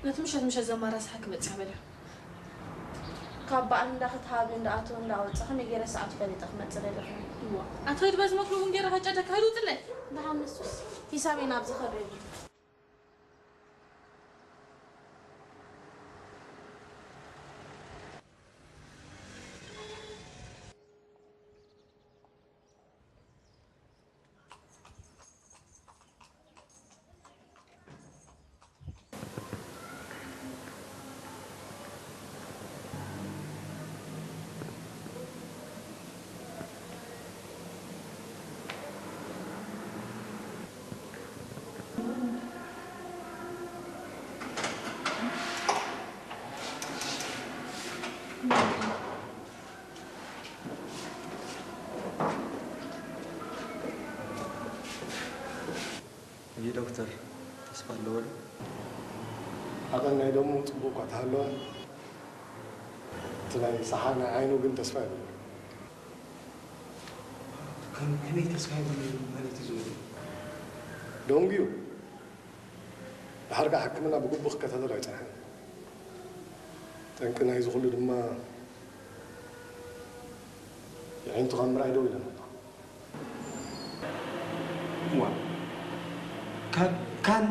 ነቲ ምሸት ምሸት ዘማራስሓ ክመጽእ በልዮ። ካብ በዓል እንዳ ክትሃቢ እንዳ ኣተወ እንዳ ወጸ ከመይ ገይረ ሰዓቱ ፈሊጠ ክመጽእ ደለኹ። እዋ፣ ኣቶ ይድበ ዝመክሉ እውን ገይረ ከጨደ ካይሩጥለ። ደሓን ንሱስ ሂሳበይ ናብ ዝኸዶ ይብል። እይ ዶክተር፣ ተስፋ ኣለዎ ዶ? ዓቐን ናይ ደሙ ጽቡቕ እኳ ተሃለወ፣ እቲ ናይ ሰሓ ናይ ዓይኑ ግን ተስፋ የብሉን። ከም-፣ ከመይ ተስፋ የብሉን ማለት እዩ ዝብል? ደንጉዩ። ድሓር ከኣ ሕክምና ብግቡእ ክከታተሎ ኣይጸንሐን። ጠንቂ ናይዚ ኩሉ ድማ የዒንቱ ካብ ምርኣይ ደው ኢለን ኣሎ። እዋ፣ ካብ ካን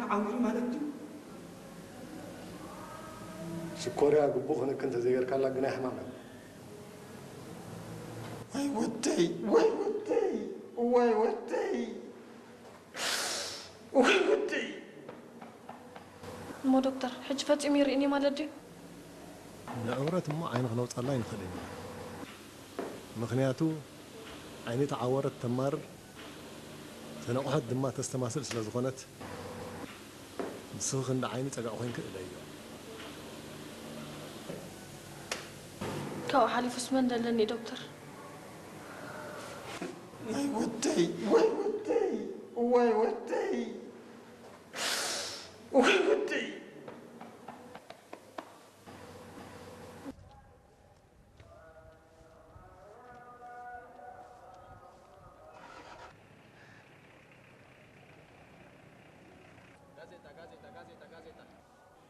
ዓዊሩ ማለት ድዩ? ሽኮርያ ግቡእ ክንክን እንተዘይገርካላ ግናይ ሕማም እያ። ወይ ወደይ፣ ወይ ወደይ፣ ወይ ወደይ፣ ወይ ወደይ። እሞ ዶክተር፣ ሕጂ ፈጺሙ ይርእን እዩ ማለት ድዩ? ንዕውረት እሞ ዓይኒ ክነውጻላ ኣይንኽእልን ኢና። ምኽንያቱ ዓይኒ ተዓወረት ተማርር፣ ተነቕሖት ድማ ተስተማስል ስለ ዝኾነት፣ ንስኺ ክንዲ ዓይኒ ጸጋዕ ኮይንኪ እለዮ። ካብኡ ሓሊፉስ መን ደለኒ ዶክተር? ወይ ወደይ፣ ወይ ወደይ፣ ወይ ወደይ፣ ወይ ወደይ። ጋዜጣ፣ ጋዜጣ፣ ጋዜጣ፣ ጋዜጣ።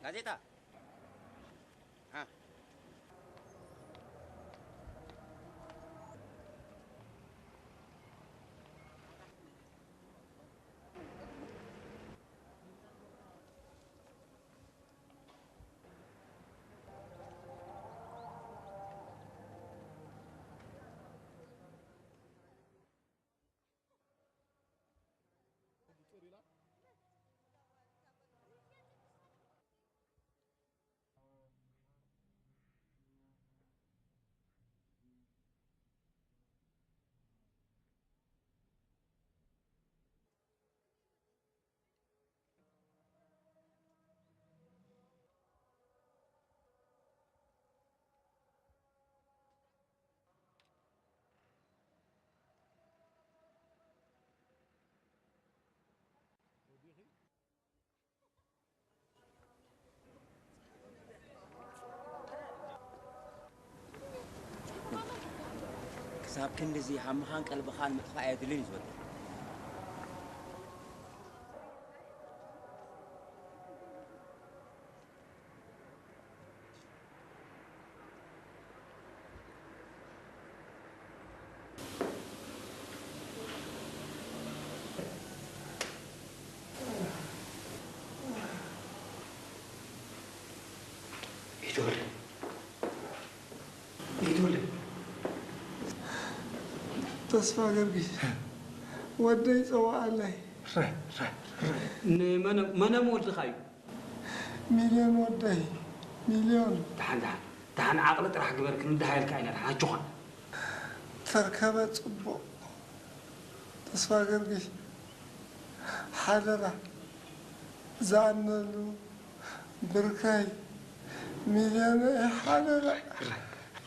ጋዜጣ። ሃ። ክሳብ ክንድዚ ሃምኻን ቀልብኻን ምጥፋእ ኣየድልን እዩ ዝወደይ። ኢትወልድ፣ ኢትወልድ። ተስፋ ገርጊስ ወደይ ጸዋዓለይ። ንመነ-፣ መነም ወድኻ እዩ? ሚልዮን ወደይ፣ ሚልዮን። ደሓን፣ ደሓን፣ ደሓን ዓቕሊ ጥራሕ ግበር፣ ክንድሃየልካ ኢና፣ ደሓን ኣጆኻ። ተርከበ ጽቡቕ። ተስፋ ገርጊስ፣ ሓደራ፣ ዝኣምነሉ ብርከይ፣ ሚልዮነይ፣ ሓደራ። ሕራይ፣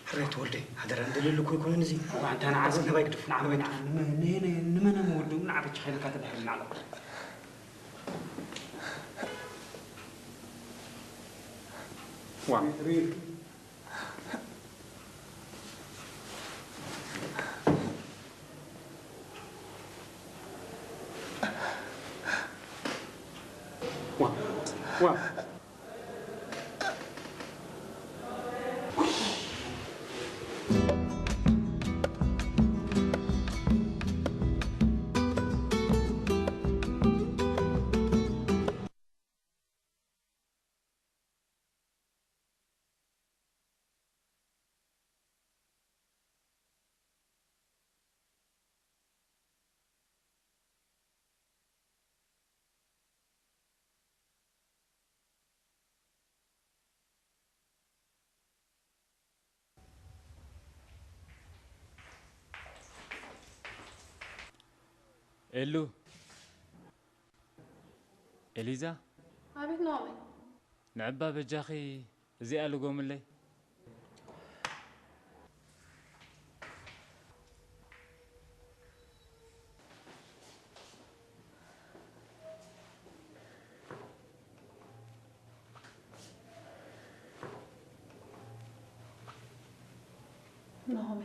ሕራይ ተወልደ፣ ሓደራ፣ እንደሌለ እኮ ኣይኮነን እዚ። እኳ ኣንታ ንዓዘብ ነባይ ግደፍ፣ ንዓዘብ ኣይትግደፍ። ንመ-፣ ን-፣ ን-፣ ንመነ መወዱ፣ ንዓበች ኸይልካ ተድሕር ንዓለም። ዋ። ዋ፣ ዋ። ኤሉ፣ ኤሊዛ፣ ኣቤት ናኦሚ። ንዕባ በጃኺ እዚኣ ልጎምለይ። ናሆሚ፣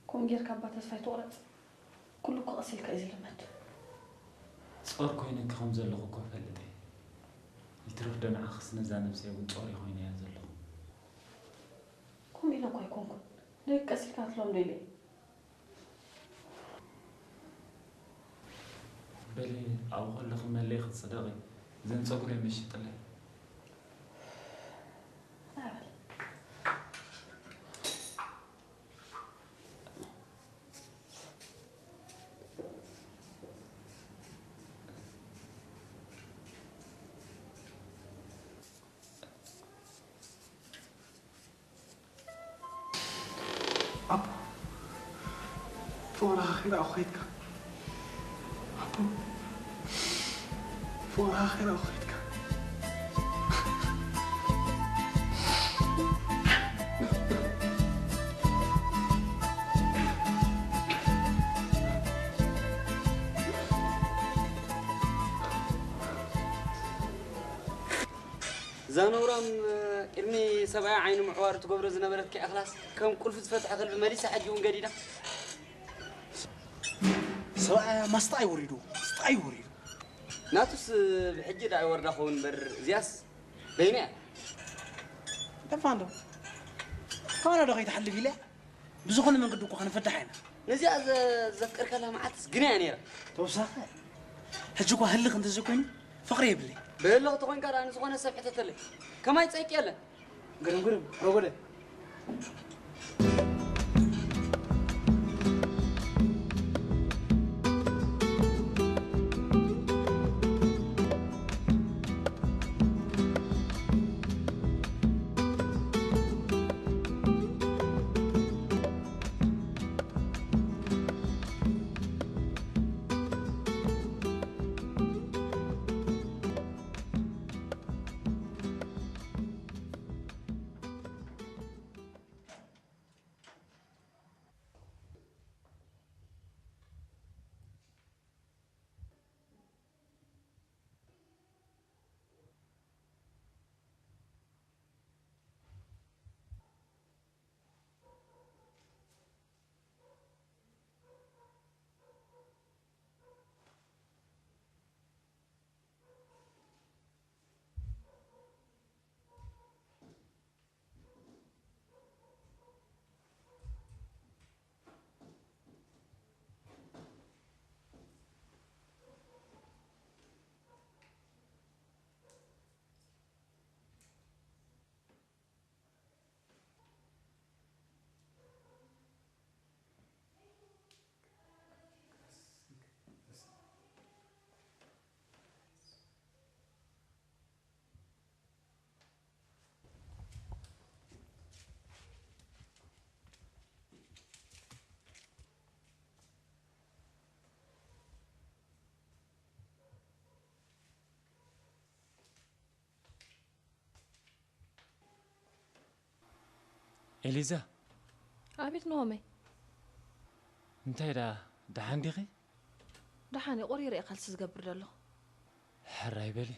ከምኡ ጌርካ እባ ተስፋ ኣይትቑረጽ። ኩሉ እኮ ቀስ ኢልካ እዩ ዝልመድ። ጾር ኮይነኪ ከም ዘለኹ እኮ እፈልጥ እየ። ይትረፍ ዶ ንዓኽስ ነዛ ነብሰይ እውን ጾር ኮይነያ ዘለኹ። ከምኡ ኢለ እኮ ኣይኮንኩን። ደቂ ቀስ ኢልካ ክትለምዶ ኢለ እየ። በሊ ኣብኡ ከለኺ መለይ ክትጽደቒ፣ እዘን ጸጉረይ መሽጥለይ። ኣቦ፣ ፍቕርኻ ከይዳ ኸይድካ። ኣቦ፣ ፍቕርኻ ከይዳ ኸይድካ። እዛ ነውራም ቅድሚ ሰብኣያ ዓይኒ ምዕዋር ትገብሮ ዝነበረት ከኣ ክላስ ከም ቁልፊ ዝፈትሐ ከልቢ መሊሳ ሕጂ እውን ገዲዳ። ሰብኣያ ማስጣ ይወሪዱ፣ ማስጣ ይወሪዱ። ናቱስ ብሕጂ ደኣ ይወርዳ ኸውን እምበር እዚኣስ በይና እያ። ጠፋ እንዶ። ከማና ዶ ከይትሓልፍ ኢለ እያ። ብዝኾነ መንገዲ እኮ ክንፈትሓ ኢና። ነዚኣ ዘ-፣ ዘፍቀርካላ መዓልትስ ግና እያ ነይራ። ተወሳኸ፣ ሕጂ እኳ ህልኽ እንተዘይኮይኑ ፍቕሪ የብለይ። ብህልኽ ተኾይንካ ደኣ ንዝኾነ ሰብ ሕተተለይ። ከማይ ጸይቂ የለን። ግርም ግርም፣ ረጎደ። ኤሊዛ። ኣቤት ናሆመይ። እንታይ ደኣ፣ ደሓን ዲኺ? ደሓን እየ፣ ቁሩብ እየ ካልሲ ዝገብር ዘለኹ። ሕራይ በሊ።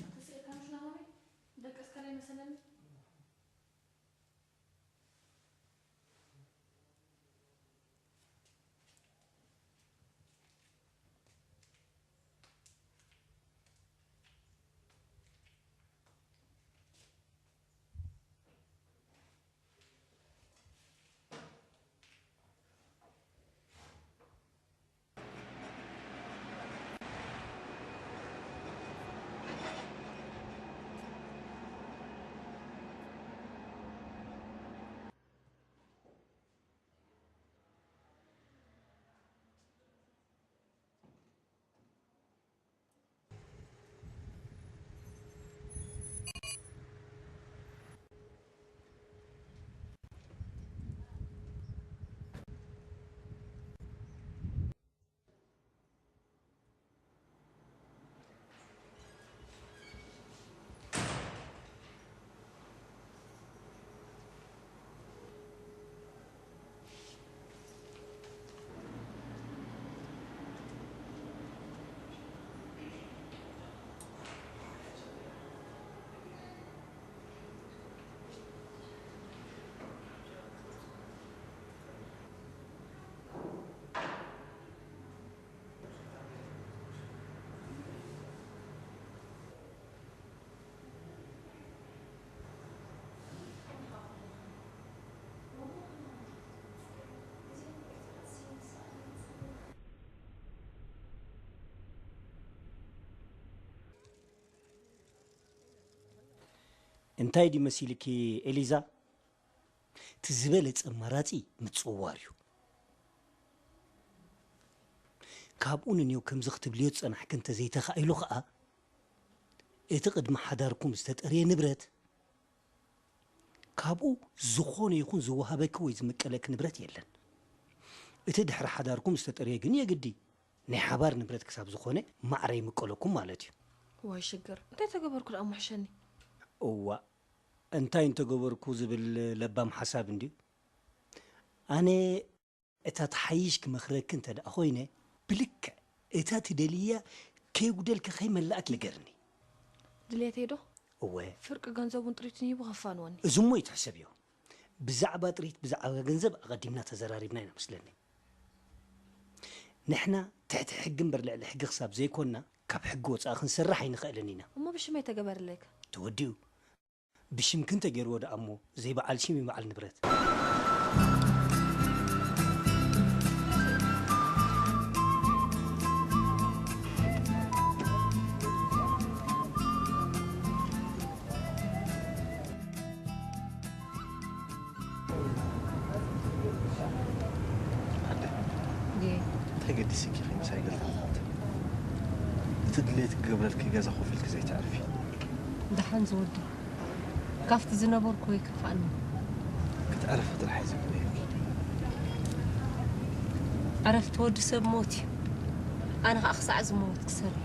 ተስእልካ ምሽ ናሆመይ? ደቀስካለይ መሰለኒ። እንታይ ድዩ መሲልኪ ኤሊዛ? እቲ ዝበለጸ ኣማራጺ ምጽውዋር እዩ። ካብኡ ንንየው ከምዚ ክትብልዮ ዝጸናሕኪ እንተዘይተኻኢሉ ኸኣ፣ እቲ ቅድሚ ሓዳርኩም ዝተጠርየ ንብረት፣ ካብኡ ዝኾነ ይኹን ዝወሃበኪ ወይ ዝምቀለኪ ንብረት የለን። እቲ ድሕሪ ሓዳርኩም ዝተጠርየ ግን የግዲ ናይ ሓባር ንብረት ክሳብ ዝኾነ ማዕረ ይምቀለኩም ማለት እዩ። ዋይ ሽግር፣ እንታይ ተገበርኩ ደኣ እሞ ሕሸኒ? እዋእ፣ እንታይ እንተገበርኩ ዝብል ለባም ሓሳብ እንድዩ። ኣነ እታ ትሓይሽ ክመኽረኪ እንተ ደኣ ኮይነ፣ ብልክዕ እታ ትደልይያ ከይጉደልኪ ከይመላእኪ ንገርኒ። ድሌተይ ዶ? እወ። ፍርቂ ገንዘቡን ጥሪቱን ሂቡ ከፋንወኒ። እዚ እሞ ይትሕሰብዮ። ብዛዕባ ጥሪት፣ ብዛዕባ ገንዘብ ኣቐዲምና ተዘራሪብና ኢና መስለኒ። ንሕና ትሕቲ ሕጊ እምበር ልዕሊ ሕጊ ክሳብ ዘይኮንና፣ ካብ ሕጊ ወጻኢ ክንሰርሕ ኣይንኽእልን ኢና። እሞ ብሽመይ ተገበረለይከ? ተወዲኡ። ብሽምኪ እንተገይርዎ ደኣ እሞ፣ ዘይበዓል ሽም ይበዓል ንብረት። ኣደ፣ እንታይ ገዲስኪ ኢኺ ምሳይ ገለ ተመልከቲ? እቲ ድሌት ክገብረልኪ ገዛ ኮፍ ኢልኪ ዘይተዕርፊ? ደሓን ዝወዲ፣ ካብቲ ዝነበርኩ ይከፍኣኒ። ክትዕርፊ ጥራሕ እዩ ዝግበየኪ። ዕረፍቲ ወዲ ሰብ ሞት እዩ። ኣነ ኸኣ ክሳዕ ዝመውት ክሰርሕ።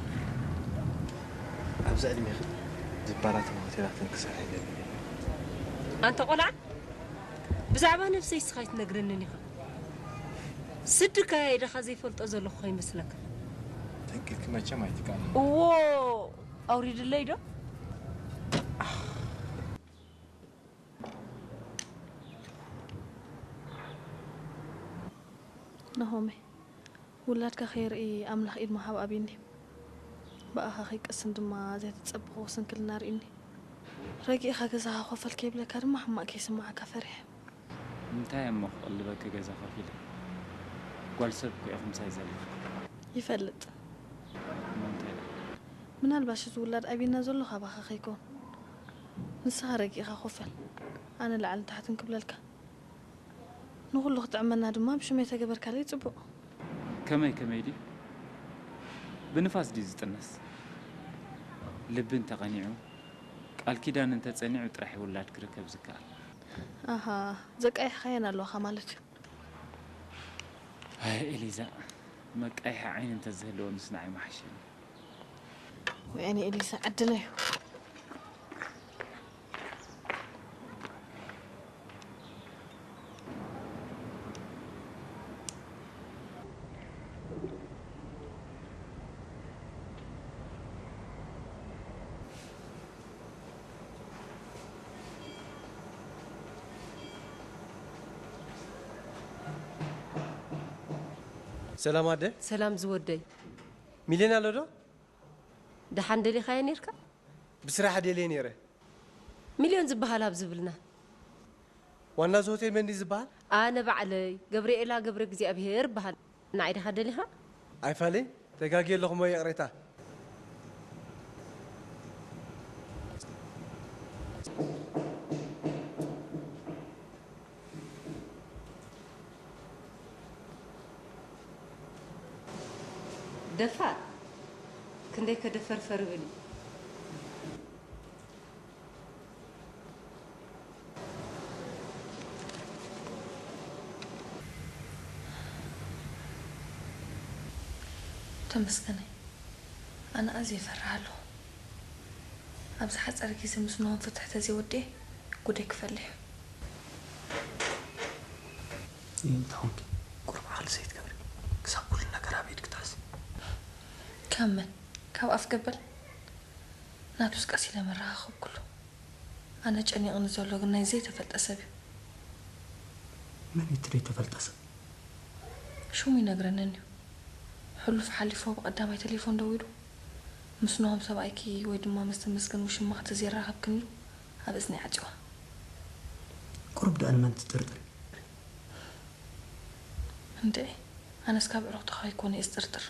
ኣብዚ ዕድሜኺ እዚ ባራትን ሆቴላትን ክሰርሒ ደልየ። ኣንታ ቆልዓ፣ ብዛዕባ ነብሰይ እስኻ ኣይትነግረንን ኢኻ። ስዲ ኣካያይዳኻ ዘይፈልጦ ዘለኹ ከይመስለካ። ጠንቂልኪ መቸም ኣይትከኣልን። እዎ፣ ኣውሪድለይ ዶ? ናሆመይ፣ ውላድካ ከይርኢ ኣምላኽ ኢድ ምሃብ ኣብዩኒ። ብኣኻ ከይቀስን ድማ ዘይተጸበኹዎ ስንክልና ርእዩኒ። ረጊእኻ ገዛኻ ኮፈል ከይብለካ ድማ ሕማቕ ከይስምዓካ ፈሪሐ። እንታይ እሞ ክቕልበኪ ገዛ ኮፍ ኢለ? ጓል ሰብ እኮ ኢኺ ምሳይ ዘለኺ። ይፈልጥ። እሞ እንታይ? ምናልባሽ እዚ ውላድ ኣብዩና ዘሎ ካባኻ ከይኮን። ንስኻ ረጊእኻ ኮፈል። ኣነ ላዕልን ታሕትን ክብለልካ። ንኹሉ ክጥዕመና ድማ ብሽመይ ተገበርካለይ ጽቡቕ። ከመይ ከመይ ድዩ? ብንፋስ ድዩ ዝጥነስ? ልቢ እንተቐኒዑ፣ ቃል ኪዳን እንተጸኒዑ ጥራሕ እዩ ውላድ ክርከብ ዝከኣል። ኣሃ፣ ዘቃይሕኻየን ኣለዋኻ ማለት እዩ። ኣይ ኤሊዛ፣ መቃይሒ ዓይኒ እንተዝህልወንስ ንዓይ ምሓሸኒ። ወይኔ ኤሊሳ፣ ዕድለይ። ሰላም ኣደ። ሰላም ዝወደይ። ሚልዮን ኣሎ ዶ? ደሓን ደሊኻዮ ኔርካ? ብስራሕ ደልየ ነይረ። ሚልዮን ዝበሃል ኣብ ዝብልና። ዋና እዚ ሆቴል መን ድዩ ዝበሃል? ኣነ ባዕለይ ገብርኤላ ገብረ እግዚኣብሄር እበሃል። ንዓይ ዲኻ ደሊኻ? ኣይፋለይ፣ ተጋግየ ኣለኹ እሞ ይቕሬታ። ደፋር ክንደይ ከደፈርፈር ይብል እዩ። ተመስገነይ፣ ኣነ ኣዝየ እፈርህ ኣለኹ። ኣብ ዝሓጸረ ግዜ ምስ ኖሆም ፍትሒ ተዘይወዲኤ ጉደይ ክፈልሕ እዩ። ይምታ ኾንኪ ቁሩብ ዓቕሊ ዘይትገብሪ? ክሳብ ኩሉ ነገር ኣብ ኢድኪ ትሕዚ። ካብ መን? ካብ ኣፍ ገበል? ናቱስ ቀስ ኢለ መራኸኸብኩሉ። ኣነ ጨኒቕኒ ዘሎ ግን ናይ ዘይተፈልጠ ሰብ እዩ። መን እዩ እቲ ዘይተፈልጠ ሰብ? ሽሙ ይነግረንን እዩ። ሕሉፍ ሓሊፉ ብቐዳማይ ቴሌፎን ደዊሉ፣ ምስ ኖሆም ሰብኣይኪ ወይ ድማ ምስ ተመስገን ውሽማኺ ተዘይራኸብክን ኢሉ ኣብ እዝኒ ዓጽዋ። ቁሩብ ደኣ ንመን ትጥርጥሪ? እንድዒ፣ ኣነስ ካብ ኣዕሩኽትኻ ኣይኮነ እየ ዝጥርጥር።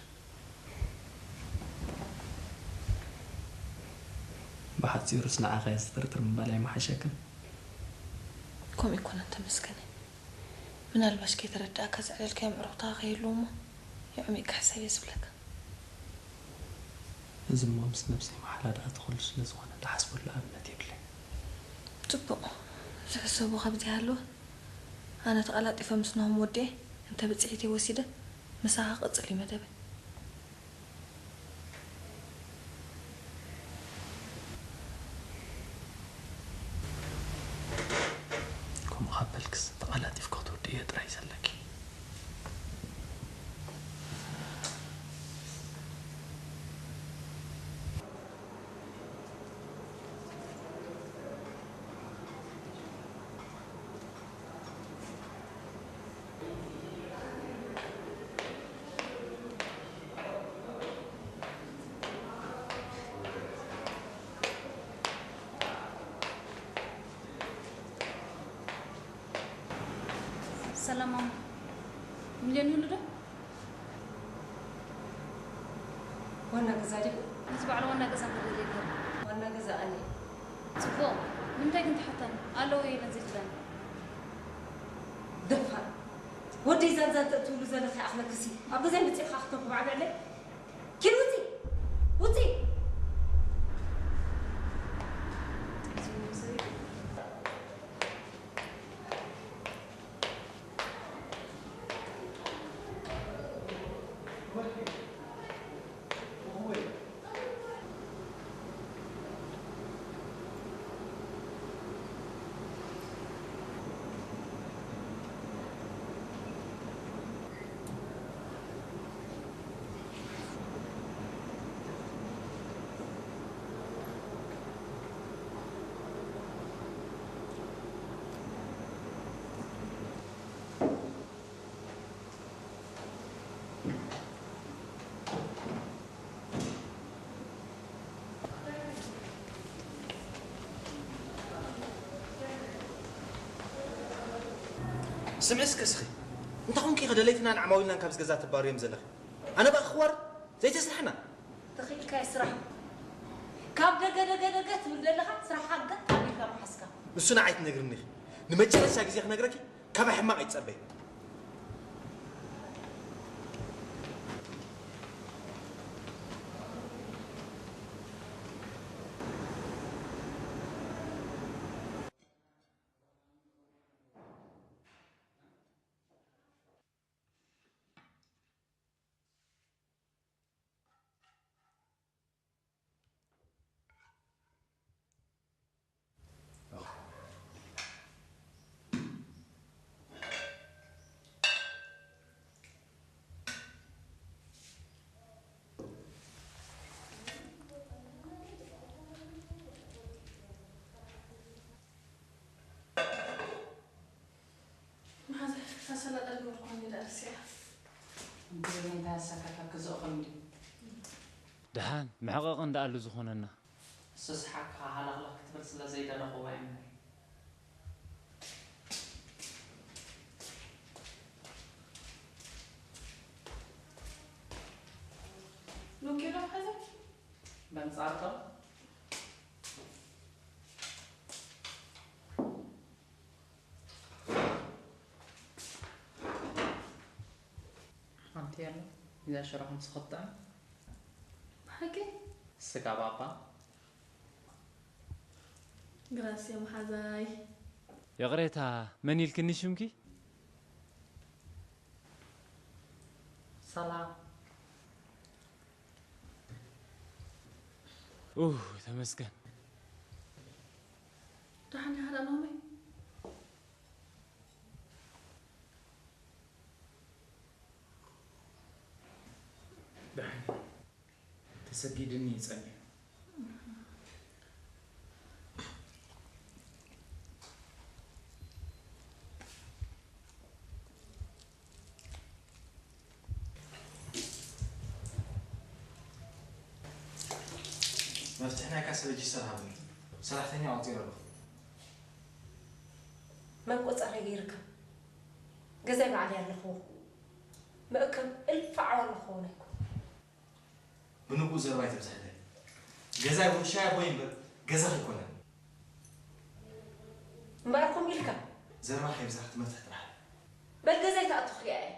ሓጺሩስ ንዓኻ እየ ዝጥርጥር ምባል ኣይምሓሸክን? ከምኡ ኣይኮነን ተመስገን። ምናልባሽ ከይተረዳእካ ዘዕለልካዮም ዕሩኽትኻ ከይህልዉ እሞ የዕሚቕካ ሕሰብ እየ ዝብለካ። እዚ እሞ ምስ ነብሰይ መሓላ ደኣ ትኽሉ ስለ ዝኾነ ዝሓስበሉ ኣብነት የብለይን። ጽቡቕ። ዝሕሰቦ ካብ ዘይሃለወ ኣነ ተቐላጢፈ ምስ ናሆም ወዲኤ እንተ ብጽሒተይ ወሲደ ምሳኻ ክቕጽል እዩ መደበይ። ከምኡ ካብ በልክስ ተቐላጢፍኪ ክትውድእዮ ጥራይ እዩ ዘለኪ። ሰላም ማማ። ሚልዮን ይህሉ ዶ? ዋና ገዛ ዲኹ? ነቲ በዓል ዋና ገዛ ክደልየ ነይረ። ዋና ገዛ ኣነ። ጽቡቕ። ንምንታይ ግን ትሓታኒ? ኣለዉ ኢለን ዘይትብላኒ? ደፋር። ወደይ ዛንዛን ተእትውሉ ዘለኺ ኣኽለክሲ። ኣብ ገዛይ መጺእኻ ክተንኩባዕብዕለይ? ኪድ ውጺ! ውጺ! ስምዒ እስከ እስኺ፣ እንታይ ኮንኪ ኢኺ ደለይትናን ዓማዊልናን ካብዚ ገዛ ተባርዮም ዘለኺ? ኣነ ብኣኺ ክዋረድ? ዘይተስርሕና? ተኺእልካዮ ስራሕ። ካብ ደገ ደገ ደገ ትብል ዘለኻ ስራሕኻ ገጥ ኣቢልካ ምሓዝካ። ንሱ ንዓይ ትነግርኒ ኢኺ። ንመጨረሻ ግዜ ክነግረኪ፣ ካባይ ሕማቕ ኣይትጸበይ። መሓዛ ሕፍርካ ሰላጣ ዝገበርኩ ኮይነ ደኣ ረሲዐ። እንድዒ እንታይ ኣሰከፈኪ ዝእኽል እንድዩ። ደሓን መሕቐቒ እንዳኣሉ ዝኾነና። ስስሓካ ሃለኽለኽ ክትብል ስለ ዘይደለኹዋ እየ እምበር። ሎኪ ዶ መሓዛ? በንጻር ዶ? ሓንቲ ያለ እዛ ሽሮ ከም ስኽጥዕም ብሓቂ ስጋ ባባ ግራስያ መሓዛይ ይቕሬታ መን ኢልክኒ ሽምኪ? ሰላም ኡህ ተመስገን ደሓን ኢኻ ደኣ ናሆመይ? ደሓን እየ። ተሰጊድኒ እዩ ጸኒሑ። መፍትሕ ናይ ካሳ ረጂስተር ሃቡኒ። ሰራሕተኛ ኣቑጺረ ኣለኹ። መን ቆጻሪ ገይርካ? ገዛይ ባዕለይ ኣለኽዎ። መእከብ እልፊ ዓዋሉ ክኸውን ኣይኮነን። ብንግኡ ዘረባ ኣይተብዝሐለይ። ገዛይ ውርሻይ ኣቦይ እምበር ገዛኺ ኣይኮነን። እምበኣርኩም ኢልካ? ዘረባ ከይብዛሕ ትመርትሕ ጥራሕ። በል ገዛይ ትኣቱ ክሪኣ እየ።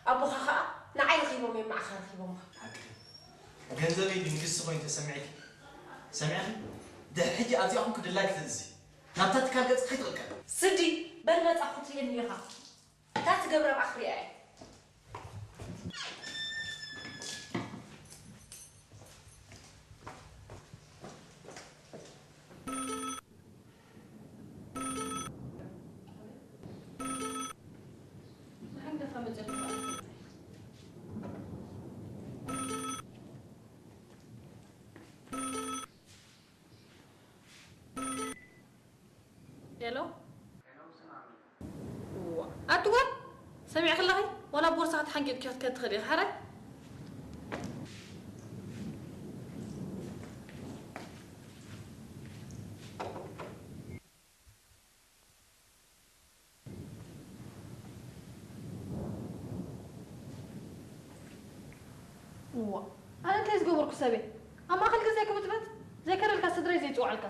ኣቦኻ ኸኣ ንዓይ ረኺቦም እዮም፣ ንዓኻ ረኺቦምኻ። ሓቅኺ። ገንዘበይ ንግስቲ ኮይኑ ተሰሚዕኪ? ሰሚዕኺ? ድሕሪ ሕጂ ኣብዚኣኹም ክድላይ ክትእዝዚ። ናብታ ትካል ገጽ ከይትቕልቀል። ስዲ፣ በል መጻኹ ትርእየኒ ኢኻ። እታ ትገብራ ብኣኽሪያ እየ። ሄሎ። ዋ፣ ኣቲ ጓል፣ ሰሚዕኪ ኣለኺ? ዋላ ቦርሳኺ ተሓንቂጥኪ ክትከዲ ትኽእሊ ኢኺ፣ ሓራይ? እዋ፣ ኣነ እንታይ ዝገበርኩ ሰብ እየ? ኣብ ማእከል ገዛይ ክብጥበጥ? ዘይከደልካ ስድራይ ዘይጽውዓልካ።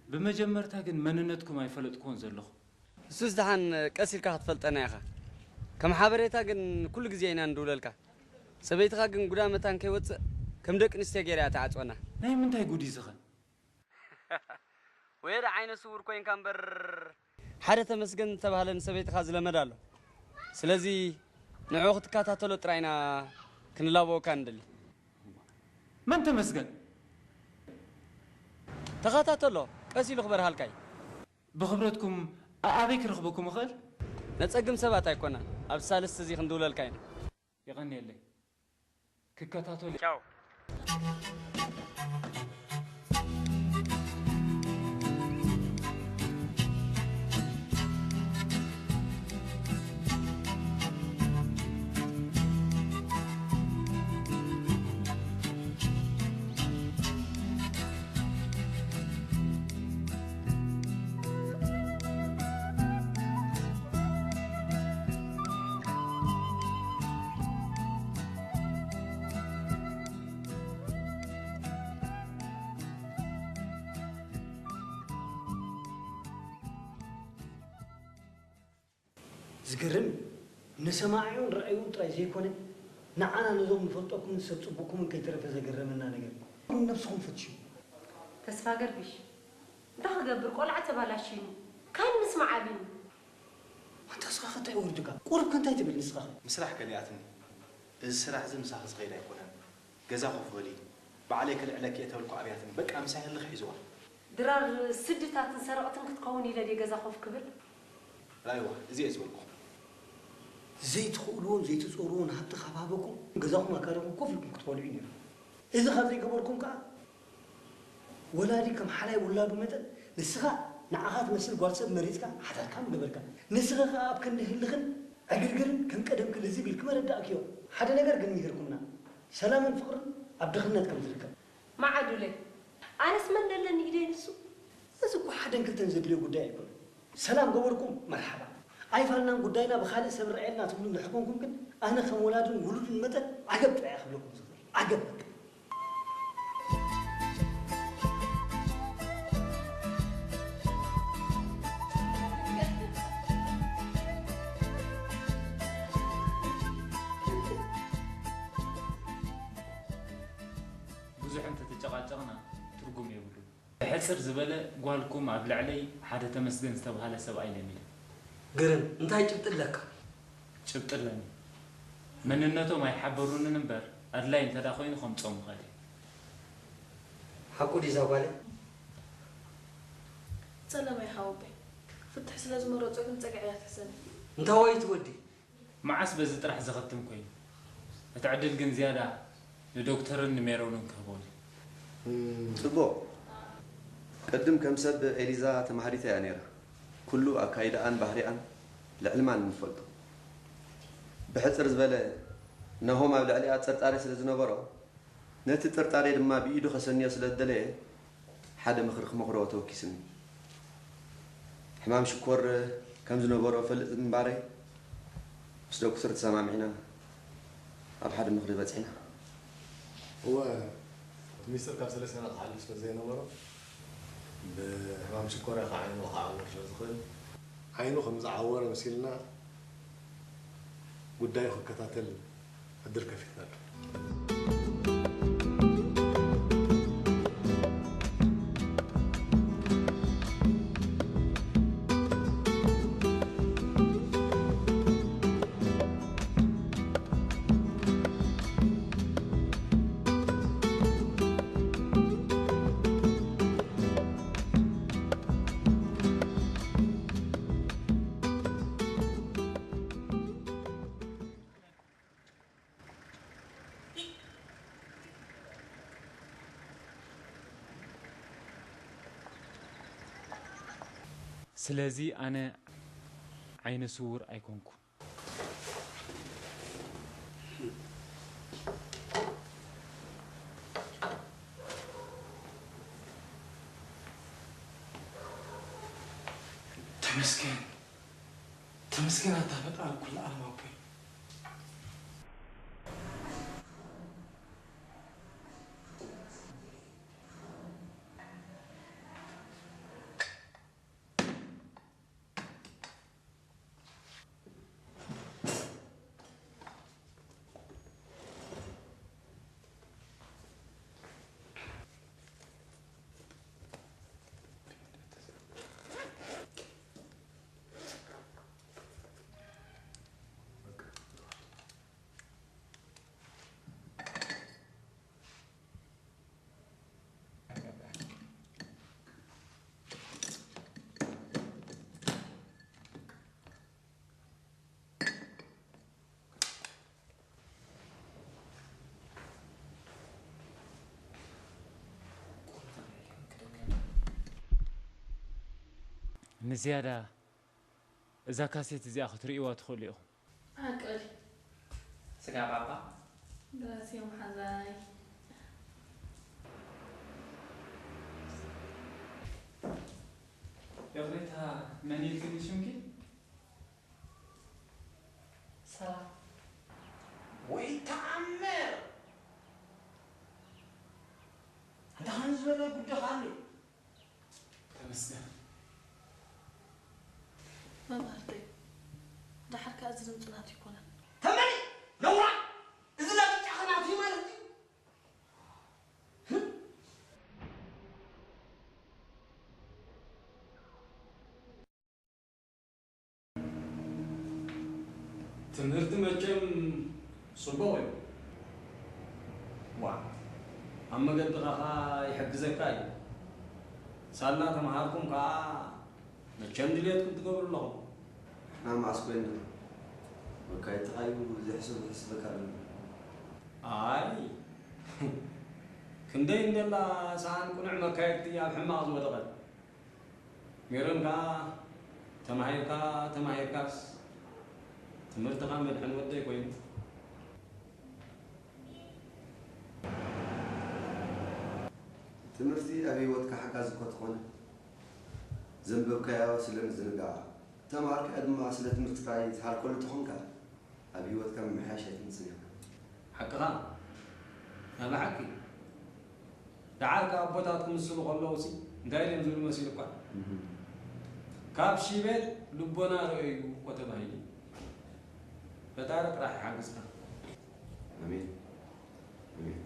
ብመጀመርታ ግን መንነትኩም ኣይፈለጥኩዎን ዘለኹ። እሱስ ደሓን ቀስ ኢልካ ክትፈልጠና ኢኻ። ከም ሓበሬታ ግን ኩሉ ግዜ ኢና ንድውለልካ። ሰበይትኻ ግን ጉዳ መታን ከይወጽእ ከም ደቂ ኣንስትዮ ገይራ እያ ትዓጽወና። ናይ ምንታይ ጉድ እዩ ዝኸ? ወይ ደ ዓይነ ስውር ኮይንካ እምበር። ሓደ ተመስገን ዝተባህለ ንሰበይትኻ ዝለመድ ኣሎ። ስለዚ ንዕኡ ክትከታተሎ ጥራይ ኢና ክንላበወካ ንደሊ። መን ተመስገን? ተኸታተሎ፣ ቀስ ኢሉ ክበርሃልካ እዩ። ብኽብረትኩም ኣበይ ክረኽበኩም እኽእል? ነጸግም ሰባት ኣይኮናን። ኣብ ሳልስቲ እዚ ክንድውለልካ ኢና። የቐንየለይ። ክከታተሉ። ቻው። ዝገርም እዩ። ንሰማዒኡን ረኣዩን ጥራይ ዘይኮነ፣ ንዓና ነዞም ንፈልጠኩምን ሰብ ጽቡቅኩምን ከይተረፈ ዘገረመና ነገር እዩ። ነብስኹም ፈትሹ። ተስፋ ገርግሽ፣ እንታይ ክገብር? ቆልዓ ተባላሽዩኒ። ካን ምስማዕ ኣቢኒ። ኣንታ እስኻ ከ እንታይ ወርድካ? ቁሩብ ከ እንታይ ትብል ንስኻ ከ? ምስራሕ ከሊኣትኒ። እዚ ስራሕ እዚ ምሳኺ ዝኸይድ ኣይኮነን። ገዛ ኮፍ በሊ። ባዕለይ ከልዕለኪ እየ ተበልኩ ኣብያትኒ። በቃ ምሳይ ህልኽ ሒዝዋ። ድራር ስድታትን ሰረቕትን ክትከውን ኢለ ድየ ገዛ ኮፍ ክብል? ራእይዋ፣ እዚ እየ ዝበልኩ። ዘይትኽእልዎን ዘይትጾርዎን ሃብቲ ካብ ሃበኩም፣ ገዛኹም ኣካሪኹም ኮፍ ኢልኩም ክትበልዑ እዩ ነይሩ። እዚ ካብ ዘይገበርኩም ከኣ፣ ወላዲ ከም ሓላይ ውላዱ መጠን፣ ንስኻ ንዓኻ ትመስል ጓል ሰብ መሪጽካ ሓዳርካ ምገበርካ። ንስኺ ከኣ ኣብ ክንዲ ህልኽን ዕግርግርን ከም ቀደምኪ ልዝብ ኢልኪ መረዳእክዮ። ሓደ ነገር ግን ምሂርኩምና፣ ሰላምን ፍቕርን ኣብ ድኽነት ከም ዝርከብ። መዓዱለይ፣ ኣነስ መን ደለኒ ኢደይ ንሱ? እዚ እኮ ሓደን ክልተን ዘድልዮ ጉዳይ ኣይኮነን። ሰላም ገበርኩም መርሓባ። ኣይፋልናን ጉዳይና ብኻልእ ሰብ ርኣየልና ትብሉ እንድሕር ኮንኩም ግን ኣነ ከም ወላድን ውሉድን መጠን ዓገብ ጥራይ እየ ክብለኩም ዝኽእል። ዓገብ በቃ። ብዙሕ እንተተጨቓጨቕና ትርጉም የብሉን። ብሕጽር ዝበለ፣ ጓልኩም ኣብ ልዕለይ ሓደ ተመስገን ዝተባህለ ሰብኣይ ለሚዳ። ግርም፣ እንታይ ጭብጢ ኣለካ? ጭብጢ ኣለኒ። መንነቶም ኣይሓበሩንን እምበር፣ ኣድላይ እንተ ደኣ ኮይኑ ከምጽኦም እኽእል እየ። ሓቁ ድዩ እዛ ጓለይ? ጸለመ ይሓወቦይ። ፍትሒ ስለ ዝመረጾ ግን ጸግዒ እያ ትሕዘኒ። እንታይ ወይ እቲ ወዲ? መዓስ በዚ ጥራሕ ዘኸትም ኮይኑ? እቲ ዕድል ግን ዝያዳ ንዶክተርን ንሜሮንን ክህቦም እዩ። እም፣ ጽቡቕ። ቅድም ከም ሰብ ኤሊዛ ተማሃሪታ እያ ነይራ። ኩሉ ኣካይዳኣን ባህሪኣን ልዕሊ ማንም ዝፈልጦ። ብሕጽር ዝበለ፣ ናሆም ኣብ ልዕሊኣ ጥርጣሬ ስለ ዝነበሮ፣ ነቲ ጥርጣሬ ድማ ብኢዱ ከሰንዮ ስለ ዝደለየ፣ ሓደ ምኽሪ ክመኽሮ ተወኪስኒ። ሕማም ሽኮር ከም ዝነበሮ እፈልጥ እምበኣረይ፣ ምስ ዶክተር ተሰማሚዕና ኣብ ሓደ ምኽሪ በጺሕና። እወ፣ እቲ ሚስጥር ካብ ሰለስተ ክሓልፍ ስለ ዘይነበሮ፣ ብሕማም ሽኮር ኢኻ ዓይኑ ክዓወር ስለ ዝኽእል፣ ዓይኑ ከም ዝዓወረ መሲልና ጉዳዩ ክከታተል ዕድል ከፊትናሉ። ስለዚ ኣነ ዓይነ ስዉር ኣይኮንኩን። ተመስገን፣ ተመስገን ኣታ ፈጣሪ ኩሉ ዓለም ኣቦይ። ንዝያዳ እዛ ካሴት እዚኣ ክትርእይዋ ትኽእሉ ኢኹም። ሓቂ ድዩ? ስጋ ባባ። ግራስዮ መሓዛይ። ይቕሬታ፣ መን ኢልክኒ ሽምኪ? ሰላም። ወይ ተኣምር! እንታይ ከም ዝበለ ጉዳኻ ኣሎ? ተመስገን። መባህርተይ፣ ደሓር ከኣ እዚ ድምፂ ናቱ ኣይኮነን። ተመሪ! ነውራ! እዚ ለብጫ ኸናቱ ማለት እዩ። ትምህርቲ መቸም ጽቡቕ እዩ። ዋ ኣብ መገድኻ ኸኣ ይሕግዘካ እዩ። ሳላ ተምሃርኩም ከኣ መቸም ድልየትኩም ትገብሩ ኣለኹም። ንሕና መዓስ ኮይንና? መካየድትኻ እዩ ዝሕስብ ዝሕስበካ ኣሎ። ኣይ ክንደይ እንደላ ሰኣን ቅኑዕ መካየድቲ ኣብ ሕማቕ ዝወደቐት። ሜሮን ከኣ ተማሂርካ ተማሂርካስ ትምህርትኻ መድሕን ወደይ ኮይኑ። ትምህርቲ ኣብ ህይወትካ ሓጋዚ እኳ ተኾነ ዘንበብካዮ ስለ ምዝንጋዓ፣ እተምሃርካዮ ድማ ስለ ትምህርትካ ዘይትሃርፈሉ ተኾንካ ኣብ ህይወትካ ምምሕያሽ ኣይትምጽእን ኢኻ። ሓቅኻ ናይ ብሓቂ ደሓር ከኣ ኣቦታት ክምስሉ ከለዉሲ እንታይ ድዮም ዝብሉ መሲሉኳ? ካብ ሺቤት ልቦና ርእዩ እኮ ተባሂሉ። ፈጣሪ ጥራሕ ይሓግዝካ። ኣሜን ኣሜን።